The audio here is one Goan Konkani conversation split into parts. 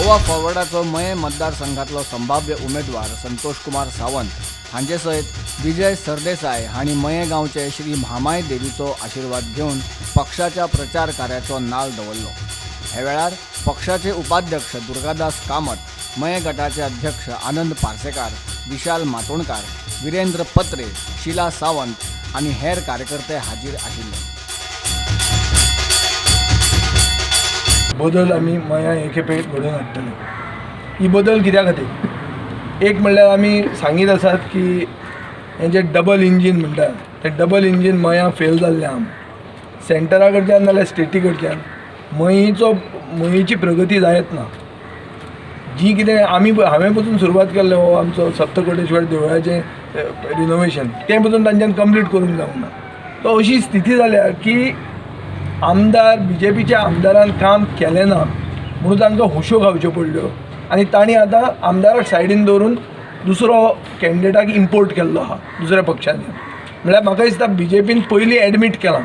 गोवा फॉरवर्डाचो मयें मतदारसंघातलो संभाव्य उमेदवार संतोष कुमार सावंत हांचे सयत विजय सरदेसाय हांणी मयें गांवचे श्री म्हामाय देवीचो आशिर्वाद घेवन पक्षाच्या प्रचार कार्याचो नाल दवरलो. हे वेळार पक्षाचे उपाध्यक्ष दुर्गादास कामत, मयें गटाचे अध्यक्ष आनंद पार्सेकार, विशाल मातोंडकार, विरेंद्र पत्रे, शिला सावंत आनी हेर कार्यकर्ते हाजीर आशिल्ले. बदल आमी मयां हे खेपे घडोवन हाडटले. ही बदल कित्या खातीर? एक म्हणल्यार आमी सांगीत आसात की हें जें डबल इंजीन म्हणटा तें डबल इंजीन मयां फेल जाल्लें आहा. सेंटरा कडच्यान नाल्यार स्टेटी कडच्यान मयीचो मयीची प्रगती जायत ना. जी कितें आमी हांवें पसून सुरवात केल्लें हो आमचो सप्तकोटेश्वर देवळाचें रिनोवेशन, तें पसून तांच्यान कंप्लीट करूंक जावंक ना. सो अशी स्थिती जाल्या की आमदार बीजेपीच्या आमदारान काम केलें ना म्हणून तांकां हुश्यो खावच्यो पडल्यो आनी तांणी आतां आमदाराक सायडीन दवरून दुसरो कॅन्डिडेटाक इम्पोर्ट केल्लो आहा दुसऱ्या पक्षांनी. म्हणल्यार म्हाका दिसता बीजेपीन पयलीं एडमीट केलां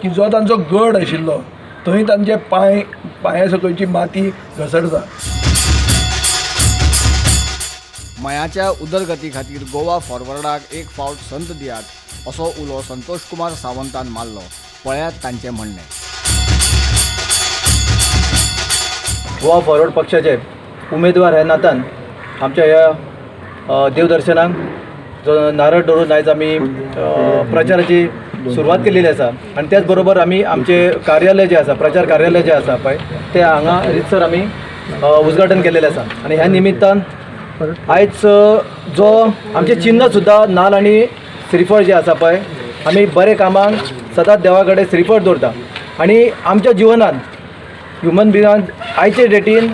की जो तांचो गड आशिल्लो थंय तांचे पांय पांया सकयची माती घसरता. मयाच्या उदरगती खातीर गोवा फॉरवर्डाक एक फावट संद दियात असो उलो संतोष कुमार सावंतान मारलो. पळयात तांचें म्हणणें. गोवा फॉरवर्ड पक्षाचे उमेदवार ह्या नात्यान आमच्या ह्या देवदर्शनाक जो नारळ दवरून आयज आमी प्रचाराची सुरवात केलेली आसा आनी त्याच बरोबर आमी आमचे कार्यालय जे आसा, प्रचार कार्यालय जे आसा पळय, ते हांगा रितसर आमी उद्घाटन केलेलें आसा. आनी ह्या निमित्तान आयज जो आमचें चिन्न सुद्दां नाल आनी श्रीफळ जें आसा पळय, आमी बरे कामांक सदांच देवा कडेन श्रीफळ दवरता आनी आमच्या जिवनांत ह्युमन बिंगान आयचे डेटीन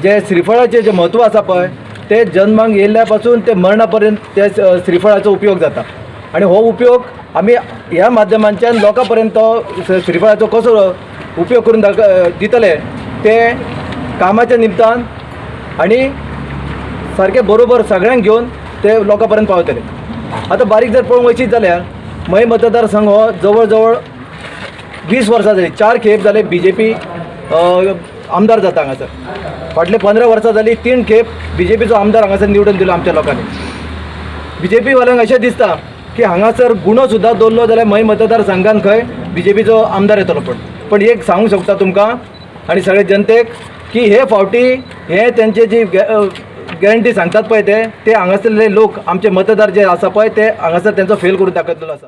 जे श्रीफळाचें जें म्हत्व आसा पळय, ते जन्माक येयल्ल्या पासून ते मरणा पर्यंत ते श्रीफळाचो उपयोग जाता आनी हो उपयोग आमी ह्या माध्यमांच्यान लोकां पर्यंत श्रीफळाचो कसो उपयोग करून दितले ते कामाच्या निमतान आनी सारकें बरोबर सगळ्यांक घेवन ते लोकां पर्यंत पावतले. आतां बारीक जर पळोवंक वचीत जाल्यार मयें मतदारसंघ हो जवळ जवळ 20 वर्सां जाली, 4 खेप जाले बीजेपी आमदार जाता हांगासर. फाटले 15 वर्सां जाली 3 खेप बीजेपीचो आमदार हांगासर निवडून दिलो आमच्या लोकांनी. बीजेपी वाल्यांक अशें दिसता की हांगासर गुणो सुद्दां दवरलो जाल्यार मयें मतदारसंघान खंय बीजेपीचो आमदार येतलो. पण पण एक सांगूंक शकता तुमकां आनी सगळे जनतेक की हे फावटी हे तेंचे जी गॅरंटी सांगतात पळय ते हांगासरले लोक आमचे मतदार जे आसा पळय ते हांगासर तेंचो फेल करून दाखयतलो आसा.